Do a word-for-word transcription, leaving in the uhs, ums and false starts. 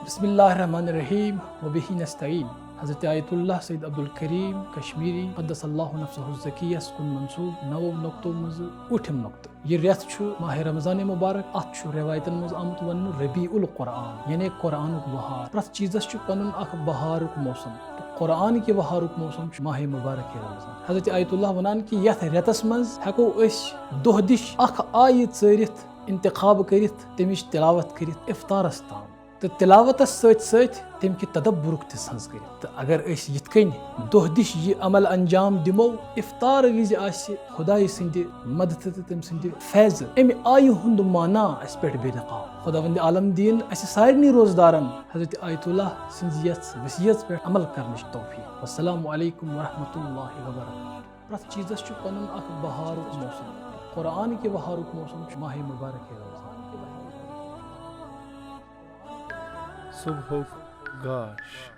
بسم اللہ الرحمن الرحیم، وبہ نستعین۔ حضرت آیت اللہ سید عبدالکریم کشمیری قدس اللہ نفسہ الزکیس کن منسوب نو نقطو منز ٲٹھم نقطہ۔ یہ ریتھ چھُ ماہ رمضان مبارک، اتھ چھُ روایتن منز آمت وننہ ربیع القرآن، یعنی قرآنک بہار۔ پرتھ چیزس چھُ پنن اکھ بہارک موسم، تہ قرآن کہ بہارک موسم چھُ ماہ مبارک رمضان۔ حضرت آیت اللہ ونان کہ یتھ ریتس منز ہیکو أسۍ دۄہ دِش اکھ آیت ژٲرِتھ، انتخاب کٔرِتھ، تمِچ تلاوت کٔرِتھ افطارس تام۔ تہ تلاوتس سۭتۍ سۭتۍ تمہِ کہ تدبرک تہِ سنز کٔرِتھ۔ تہ اگر أسۍ یِتھ کٔنۍ دۄہ دِش یہ عمل انجام دِمو، افطار وِزِ آسہِ خدایہِ سٕندِ مدتہٕ تہ تمہِ سٕندِ فیضہٕ امہِ آیہِ ہُند معنی اسہِ پٮ۪ٹھ بے نقاب۔ خداوند عالم دِیِن اسہِ سارنٕے روزدارن حضرت آیت اللہ سٕنزِ یژھ وصیژ پٮ۪ٹھ عمل کرنٕچ توفیق۔ والسلام علیکم ورحمۃ اللہ وبرکاتہ۔ پرتھ چیزس چھُ پنن اکھ بہارک موسم۔ قرآن کہ بہارک موسم چھُ ماہ مبارک رمضان۔ صبحُک گاش۔